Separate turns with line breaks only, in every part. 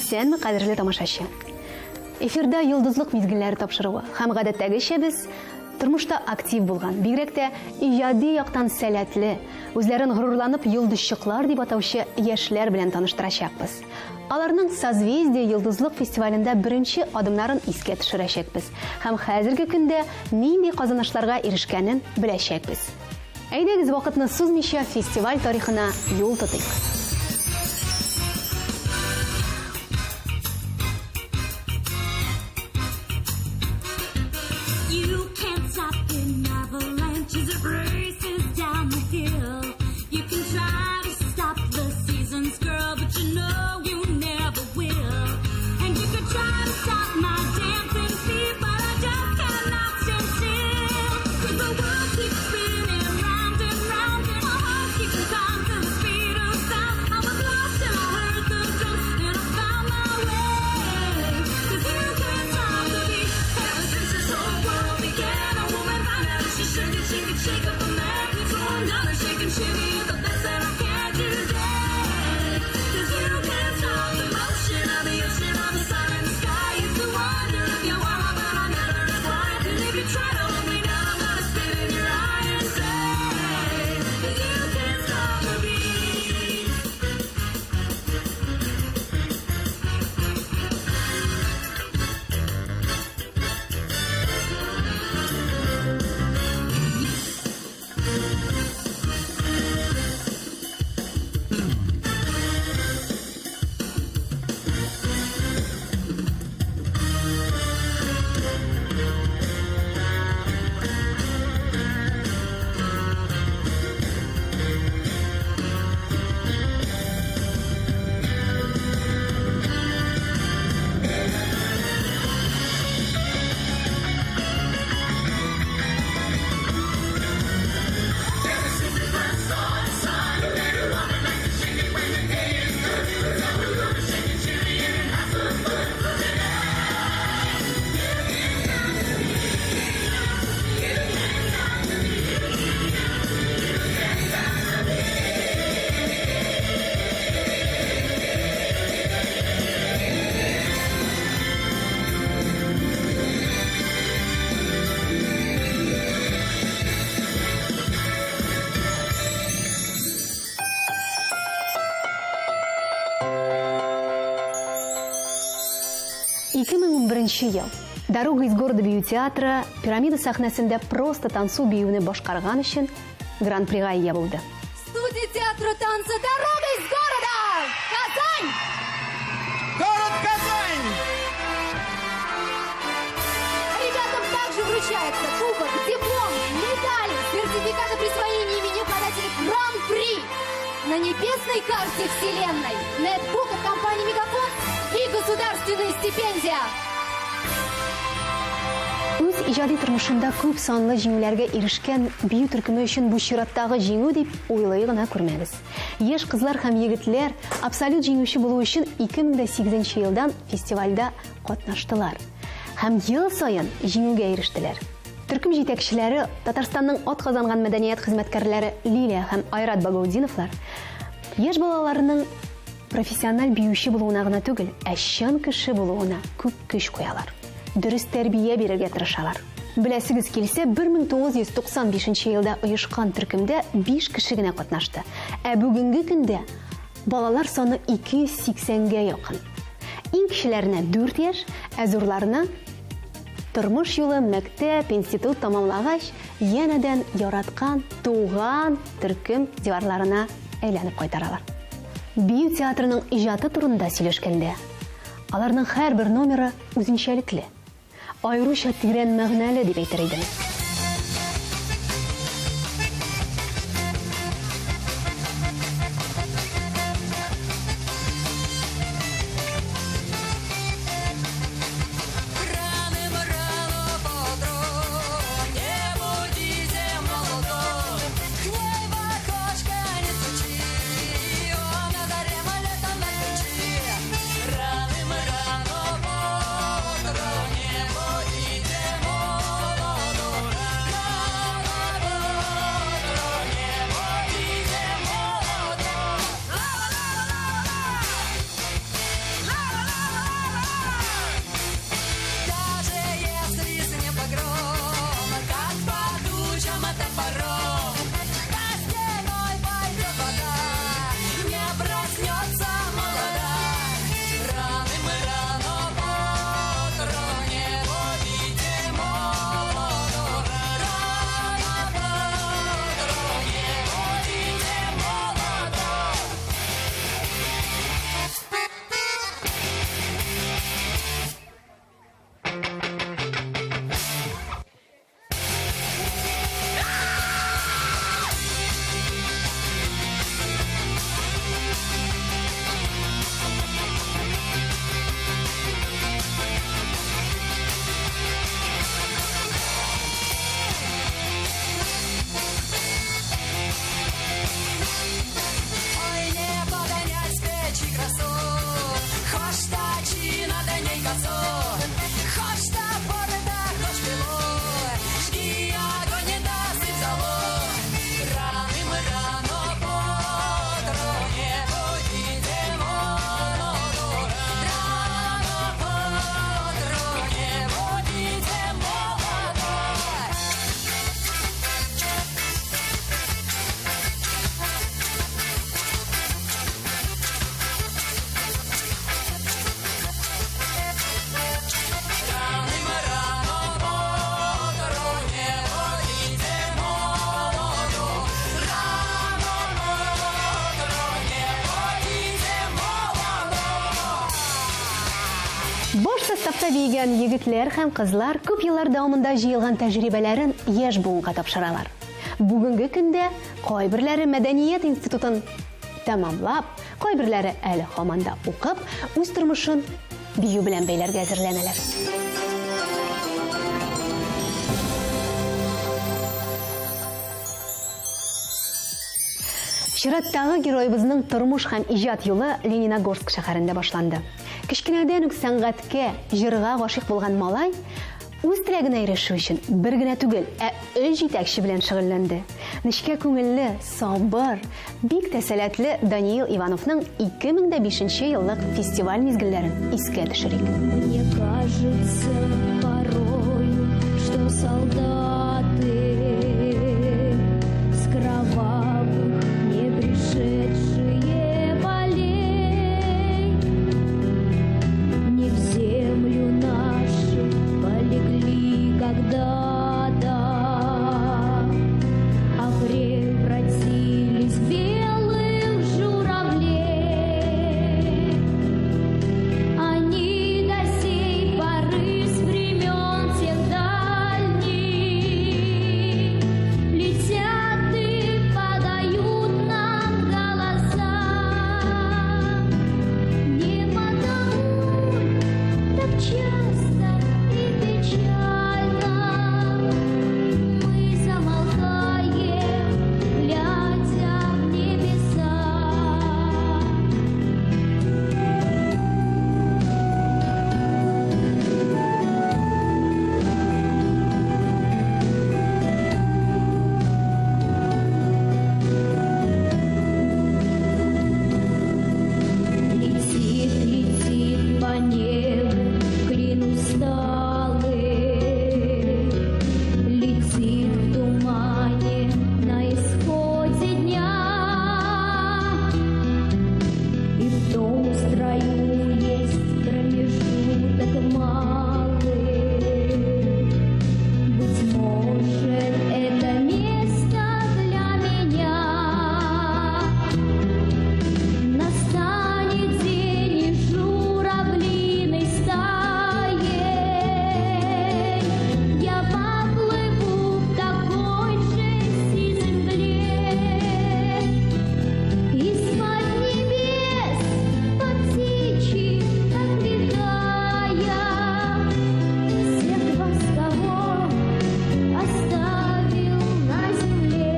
Исәнме, кадерле тамашачы. Эфирда Йолдызлык мизгелләре тапшыруы һәм гадәттәгечә без тормышта актив булган, бигрәк тә иҗади яктан сәләтле, үзләрен горурланып йолдызчыклар дип атаучы яшьләр белән таныштырачакбыз. Аларның Созвездие йолдызлык фестивалендә беренче адымнарын искә төшерәчәкбез һәм хәзерге көндә нинди казанышларга ирешкәнен беләчәкбез. Әйдәгез, вакытны сузмыйча, фестиваль тарихына юл тотыйк. 2011 ел. Дорога из города бию театры Пирамида сәхнәсендә просто танцу биюне башкарган өчен гран-прига ия булды.
Студия театра танца «Дорога из города». Казань!
Город Казань!
Ребятам также вручается кубок, диплом, медали, сертификат о присвоении имени обладателя Гран-при на небесной карте Вселенной, нетбук от компании «Мегафон» и государственная стипендия.
Үз иҗади тормышында күп санлы җиңүләргә ирешкән бию төркеме өчен бу чираттагы җиңү дип уйлый гына күрмәгез. Яшь кызлар һәм егетләр абсолют җиңүче булу өчен 2008 елдан фестивальдә катнаштылар һәм ел саен җиңүгә ирештеләр. Төркем җитәкчеләре Татарстанның атказанган мәдәният хезмәткәрләре Лилия һәм Айрат Багаутдиновлар яшь балаларының профессиональ биюче булуына гына түгел, ә чын кеше булуына күп көч куялар. Дөрес тәрбия бирергә тырышалар. Беләсегез килсә, 1995 елда оешкан төркемдә 5 кеше генә катнашты. Ә бүгенге көндә балалар саны 280гә якын. Иң кечеләренә 4 яшь, ә зурларына тормыш юлы мәктәп, институт тамамлагач, янәдән яраткан, туган төркем диварларына әйләнеп кайтаралар. Бию театрының иҗаты турында сөйләшкәндә, аларның һәрбер номеры үзенчәлекле, аеруча тирән мәгънәле дип әйтер идем. Аншлагта биегән егетләр һәм кызлар күп еллар дәвамында җыелган тәҗрибәләрен яшь буынга тапшыралар. Бүгенге көндә кайберләре мәдәният институтын тәмамлап, кайберләре әле һаман да укып, үз тормышын бию белән бәйләргә әзерләнәләр. Чираттагы героебызның тормыш һәм иҗат юлы Лениногорск шәһәрендә башланды. Кечкенәдән үк сәнгатькә, җырга гашыйк булган малай үз теләгенә ирешү өчен бер генә түгел, ә өч җитәкче белән шөгыльләнде. Нечкә күңелле, сабыр, бик тә сәләтле Даниил Ивановның 2005 еллык фестиваль мизгелләрен искә төшерик.
Мне кажется порою, что солдаты с кровавых не пришедшие полей не в землю нашу полегли когда-то, а превратились в белых журавлей. Они до сей поры с времен тех дальних летят и подают нам голоса. Не потому ль так часто и печально мы замолкаем, глядя в небеса. Летит, летит по небу клин усталый, летит в тумане на исходе дня. И в том строю есть промежуток малый. Быть может, это место для меня. Настанет день, и журавлиной стаей я поплыву в такой же сизой мгле. Из-под небес по птичьи окликая всех вас, кого оставил на земле.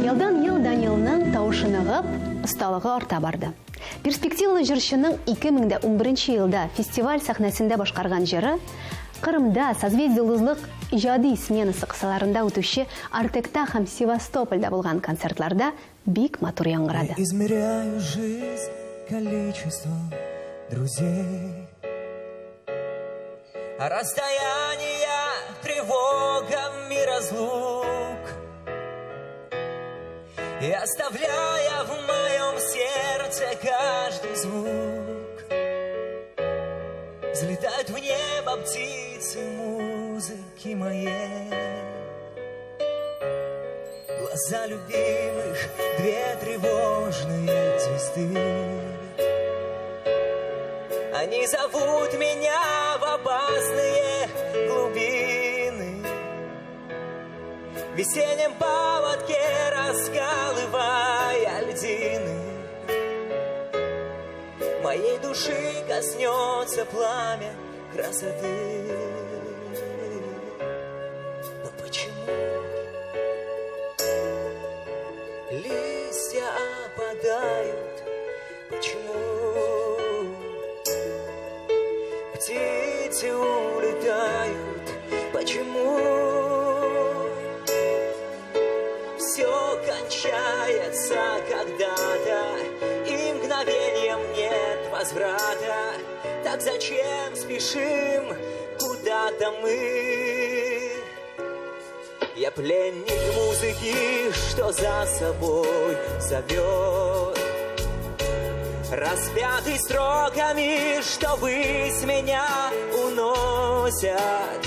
Елдан-ел Данилның тавышы ныгып, осталыгы арта барды. Перспективалы җырчының 2011 елда фестиваль сәхнәсендә башкарган җыры Кырымда Созвездие-Йолдызлык иҗади сменасы кысаларында үтүче Артекта һәм Севастопольдә булган концертларда бик матур яңгырады.
Измеряю жизнь количеством друзей. Расстояние тревогами разлук. И оставляя в моем сердце каждый звук, взлетают в небо птицы музыки моей. Глаза любимых, две тревожные звезды. Они зовут меня в опасные глубины. В весеннем паводке раскалывая льдины, моей души коснется пламя красоты. Но почему листья опадают? Почему птицы улетают? Почему все кончается когда-то, и мгновением нет возврата? Так зачем спешим куда-то мы? Я пленник музыки, что за собой зовет, распятый строками, что ввысь меня уносят.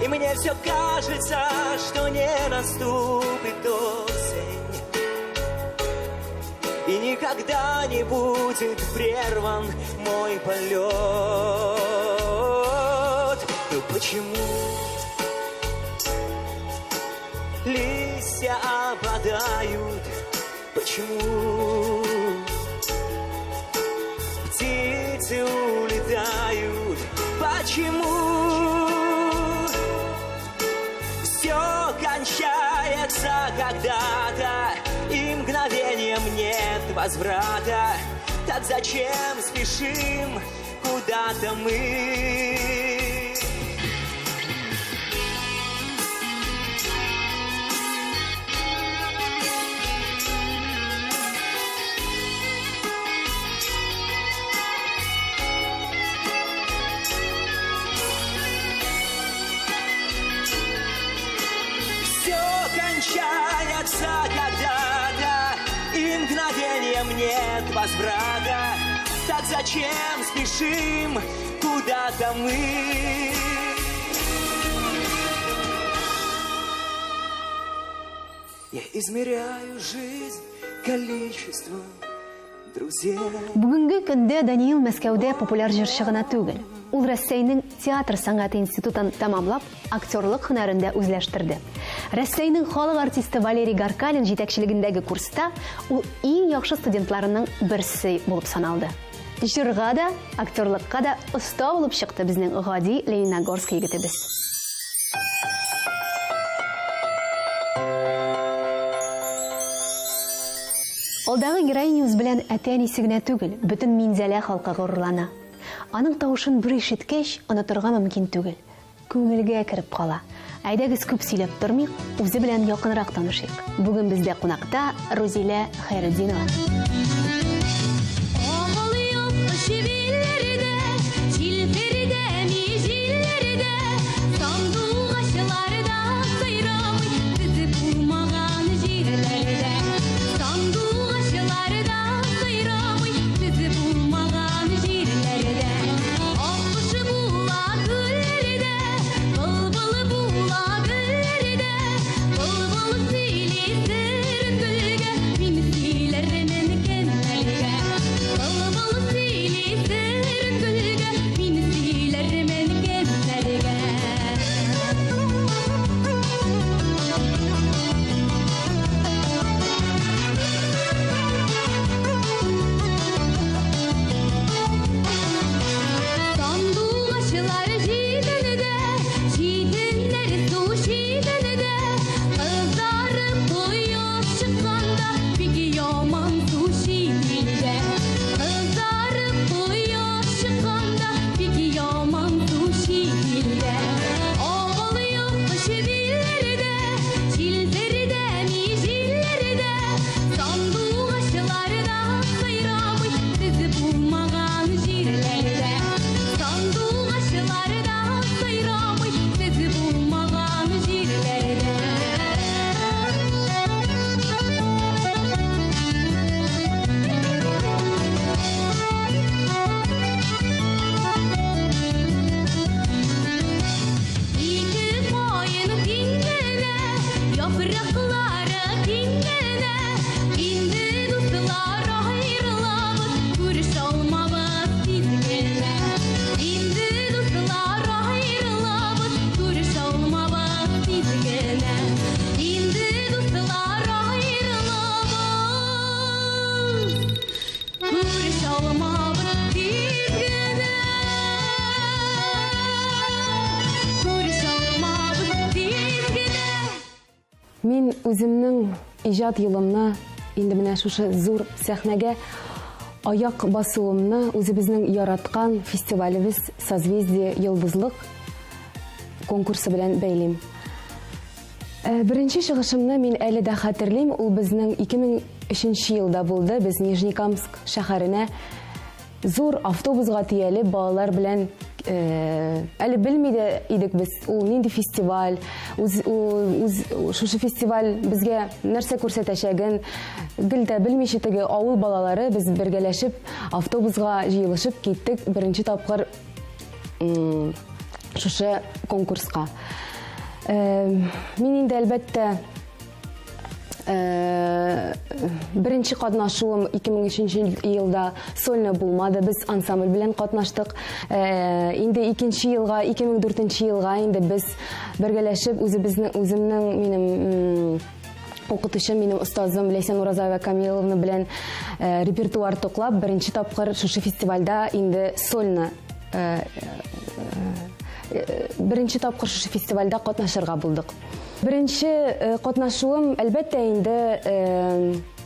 И мне все кажется, что не наступит осень И никогда не будет прерван мой полет. Но почему листья опадают? Почему птицы улетают? Почему все кончается когда-то и мгновением нет возврата? Так зачем спешим куда-то мы? Все кончается когда-то, и мгновением нет возврата. Так зачем спешим куда-то мы? Я измеряю жизнь количеством друзей.
Бүгенге көндә Даниил Мәскәүдә популяр җырчы гына түгел. Ул Рәсәйнең театр сәнгате институтын тәмамлап, актерлык һөнәрен дә үзләштерде. Рәсәйнең халык артисты Валерий Гаркалин җитәкчелегендәге курста ул иң яхшы студентларының берсе булып саналды. Җырга да, актерлыкка да оста булып чыкты безнең гади Лениногорск егетебез. Алдагы героинябыз белән әти-әнисе генә түгел, бөтен Минзәлә халкы горурлана. Аның тавышын бер ишеткәч, онытырга мөмкин түгел. Күңелгә кереп кала. Әйдәгез күп сөйләп тормыйк, үзе белән якынрак танышыйк. Бүген бездә кунакта Рузилә Хәйретдинова.
Мин үземнең иҗат юлымны инде менә шушы зур сәхнәгә аяк басуымны үзебезнең яраткан фестивалебез Созвездие Йолдызлык конкурсы белән бәйлим. Э, беренче чыгышымны мин әле дә хәтерлим, ул безнең 2003 елда булды. Без Нижнекамск шәһәренә Зур автобусга төялеп балалар белән э, әле белми дә идек без ул нинди фестиваль, үз, үз шушы фестиваль безгә нәрсә күрсәтәчәген гел дә белмичә теге авыл балалары без бергәләшеп автобусга җыелышып киттек беренче тапкыр шушы конкурска. Мин инде, әлбәттә, беренче катнашуым 2003 елда сольно булмады. Без ансамбль белән катнаштык. Инде икенче елга, 2004 елга инде без бергәләшеп үзебезнең, үземнең минем укытучым, минем остазым Ләйсән Уразаева Камиловна белән репертуар туклап, беренче тапкыр шушы фестивальдә инде сольно беренче тапкыр шушы фестивальдә катнашырга булдык. Беренче катнашуым, әлбәттә, инде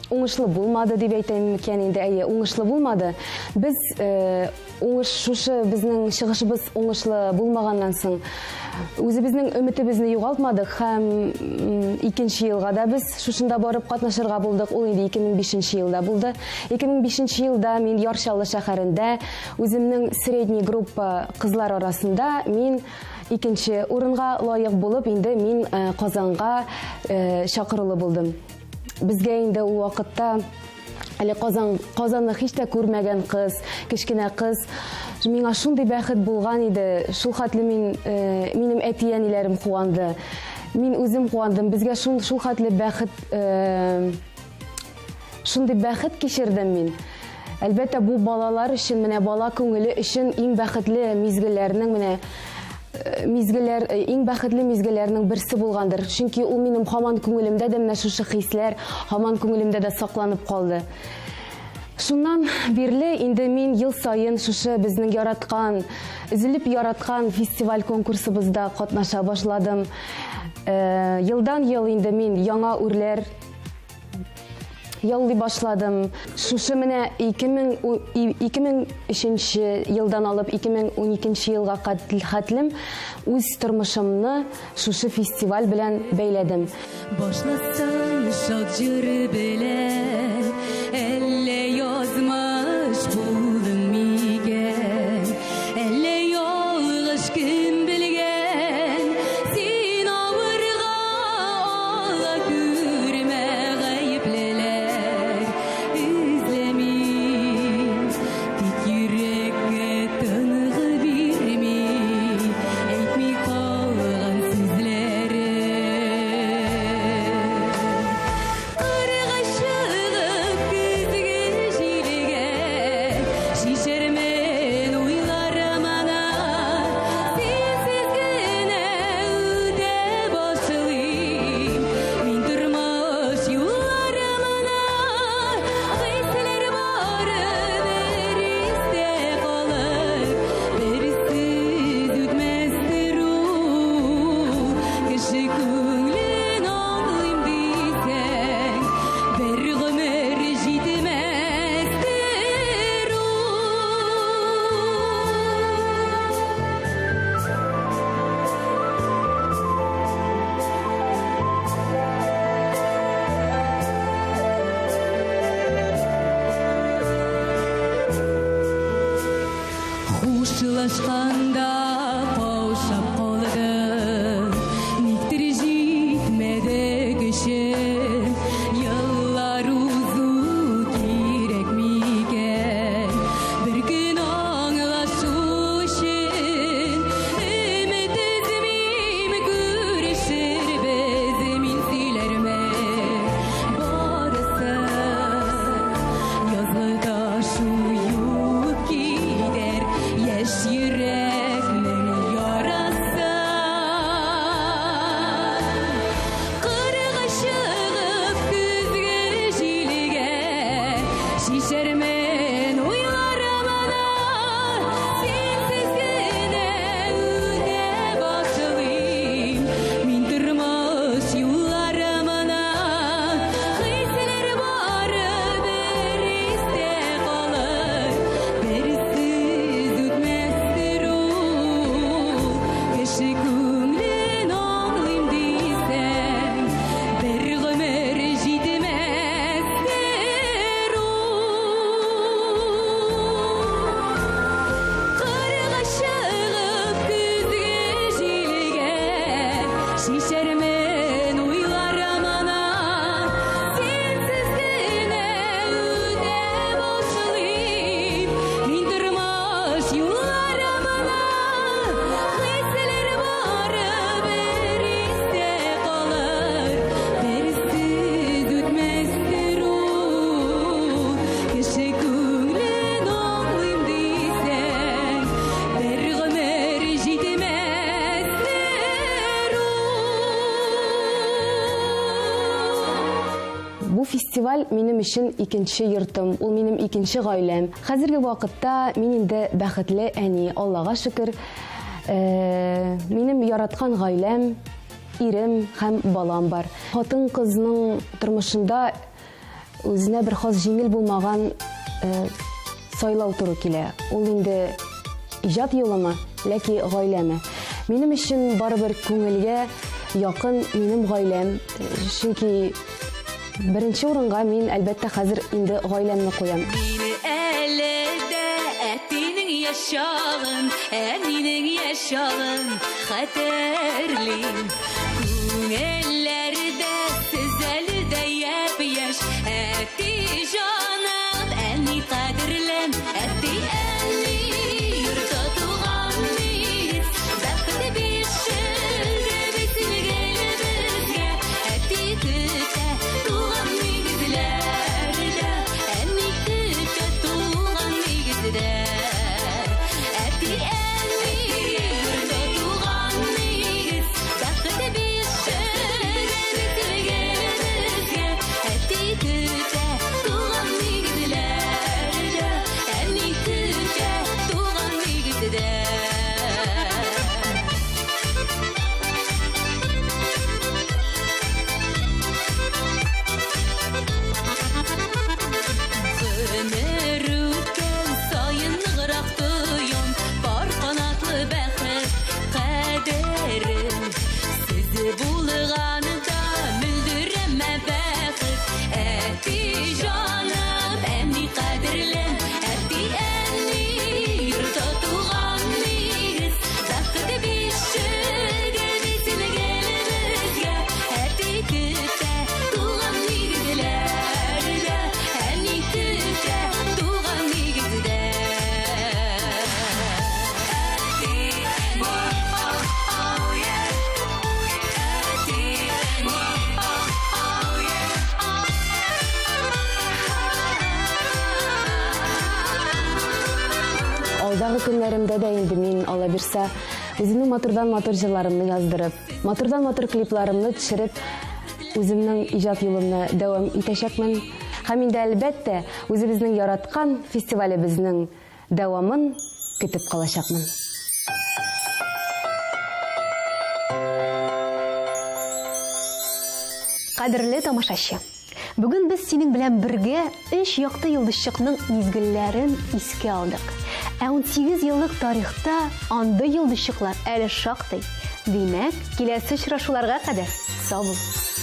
уңышлы булмады дип әйтәм микән инде, әйе, уңышлы булмады. Без уңыш шушы безнең чыгышыбыз уңышлы булмаганнан соң үзебезнең өметебезне югалтмадык һәм икенче елга да без шушында барып катнашырга булдык. Ул инде 2005 елда булды. 2005 елда мин Яр Чаллы шәһәрендә үземнең средний группа кызлар арасында мин икенче урынга лаек булып, инде мин Казанга чакырулы булдым. Безгә инде ул вакытта әле Казан, Казанны һич тә күрмәгән кыз, кечкенә кыз, миңа шундый бәхет булган иде. Шул хәтле мин, минем әти-әниләрем куанды. Мин үзем куандым. Безгә шул, шул хәтле бәхет, шундый бәхет кичердем мин. Әлбәттә, бу балалар өчен, менә бала күңеле өчен иң бәхетле мизгелләрнең менә мизгелләр, иң бәхетле мизгелләрнең берсе булгандыр. Чөнки ул минем һаман күңелемдә дә менә шушы хисләр һаман күңелемдә дә сакланып калды. Шуннан бирле инде мин ел саен шушы безнең яраткан, өзелеп яраткан фестиваль конкурсыбызда катнаша башладым. Елдан ел инде мин яңа үрләр яулый башладым. Шушы менә 2003 елдан алып 2012 елга хәтлем үз тормышымны шушы фестиваль белән бәйләдем.
Башласаң шат җыр белән, әллә язмыш булдың микән, әллә ялгыш кем белгән, син авырга ала күрмә гаеплеләр эзләмим, тик йөрәккә тынгы бирми, әйтми калган сүзләре. Кырга чыгып көзге җилгә, шишәрмен уйларымны, синсез генә үтә башлыйм мин тормыш юлларымны, хисләр бары бер истә калыр, берсез үтмәстер ул, кеше күңелен аңлыйм дисәң, бер гомер җитмәстер ул. Хушлашканда каушап калдым, никтер җитмәде көчем, еллар узу кирәк микән, бер көн аңлашу өчен, өмет өзмим, күрешербез, мин сөйләрмен барысын, язгы ташу юып китәр, яшь йөрәкнең ярасын. Кырга чыгып көзге җилгә, шишәрмен уйларымны, синсез генә үтә башлыйм мин тормыш юлларымны, хисләр бары бер истә калыр, берсез үтмәстер ул, кеше күңелен аңлыйм дисәң, бер гомер җитмәстер ул.
Бу фестиваль минем өчен икенче йортым, ул минем икенче гаиләм. Хәзерге вакытта мин инде бәхетле әни, Аллага шөкер. Э, минем яраткан гаиләм, ирем һәм балам бар. Хатын-кызның тормышында үзенә бер хас җиңел булмаган э, сайлау туры килә. Ул инде иҗат юлымы, ләки гаиләме. Минем өчен барыбер күңелгә якын минем гаиләм, чөнки беренче урынга мин, әлбәттә, хәзер инде гаиләмне куям.
Мин әле дә әтинең яшь чагын, әнинең яшь чагын хәтерлим. Күңелләрдә сез әле дә япь-яшь, әти җаным, әни кадерлем, әти, әни йорты туган нигез, бәхет бишелде бит гел безгә, әти көтә туган нигезләрдә, әни көтә туган нигездә. Әти, әни йорты туган нигез, бәхет бишелде бит гел безгә, әти көтә туган нигезләрдә, әни көтә туган нигездә. Гомер үткән саен ныграк тоям пар канатлы бәхет кадерен. Сез булганда мөлдерәмә бәхет. Әти җаным, әни кадерлем, әти, әни йорты туган нигез. Бәхет бишеге бит гел безгә. Әти көтә туган нигезләрдә, әни көтә туган нигездә. Әти, әни, oh, oh, yeah. Әти, әни, oh, oh, yeah.
Алдагы көннәремдә дә инде мин, Алла бирсә, үземнең матурдан-матур җырларымны яздырып, матурдан-матур клипларымны төшереп, үземнең иҗат юлымны дәвам итәчәкмен. Һәм инде, әлбәттә, үзебезнең яраткан фестивалебезнең дәвамын көтеп калачакмын.
Кадерле тамашачы! Бүген без синең белән бергә өч якты йолдызчыкның мизгелләрен искә алдык. Ә 18 еллык тарихта андый йолдызчыклар әле шактый. Димәк, киләсе очрашуларга кадәр сау бул!